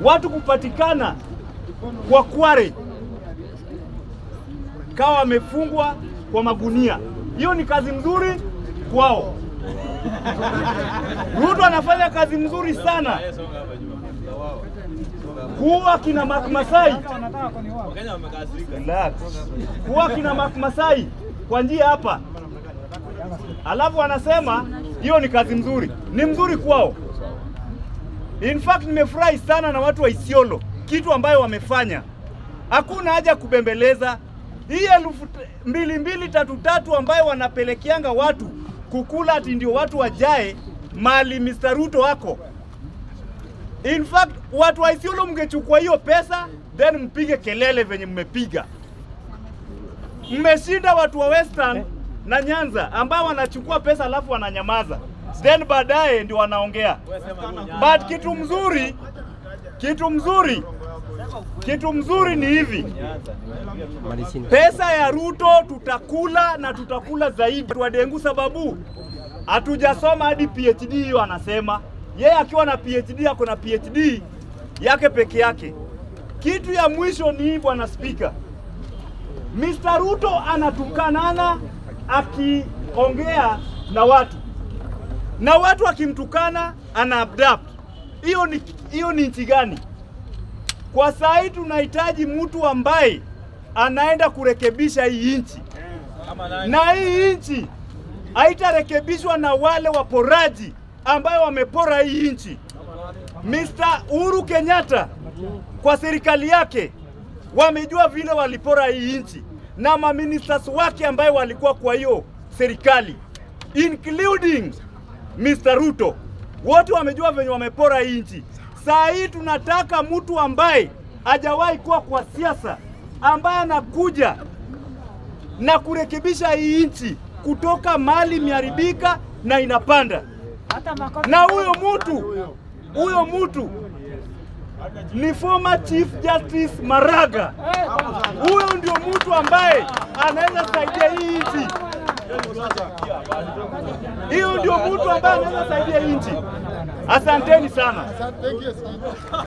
Watu kupatikana kwa quarry kawa wamefungwa kwa magunia, hiyo ni kazi mzuri kwao. Ruto anafanya kazi mzuri sana kuua kina Mark Masai. Relax. Kuua kina Mark Masai kwa njia hapa, alafu anasema hiyo ni kazi mzuri. Ni mzuri kwao. In fact, nimefurahi sana na watu wa Isiolo, kitu ambayo wamefanya. Hakuna haja kubembeleza hii elfu mbili mbili tatu tatu ambayo wanapelekeanga watu kukula ati ndio watu wajae mali Mr. Ruto wako. In fact, watu wa Isiolo mngechukua hiyo pesa then mpige kelele venye mmepiga. Mmeshinda watu wa Western na Nyanza ambao wanachukua pesa alafu wananyamaza, then baadaye ndio wanaongea. But kitu mzuri ni hivi, pesa ya Ruto tutakula na tutakula zaidi Wadengu, sababu hatujasoma hadi PhD. Hiyo anasema yeye akiwa na PhD, ako na PhD yake peke yake. Kitu ya mwisho ni hii, bwana Spika, Mr. Ruto anatukanana akiongea na watu na watu akimtukana ana adapt. Hiyo ni nchi gani? Kwa saa hii tunahitaji mtu ambaye anaenda kurekebisha hii nchi, na hii nchi haitarekebishwa na wale waporaji ambayo wamepora hii nchi. Mr. Uhuru Kenyatta kwa serikali yake wamejua vile walipora hii nchi na maministers wake ambayo walikuwa kwa hiyo serikali including Mr. Ruto, wote wamejua venye wamepora hii nchi. Saa hii tunataka mtu ambaye hajawahi kuwa kwa siasa, ambaye anakuja na kurekebisha hii nchi kutoka mali imeharibika na inapanda. Na huyo mtu ni former Chief Justice Maraga. Huyo ndio mtu ambaye anaweza saidia hii nchi. Hiyo ndio mtu ambaye anaweza saidia hii nchi. Asanteni sana. Thank you.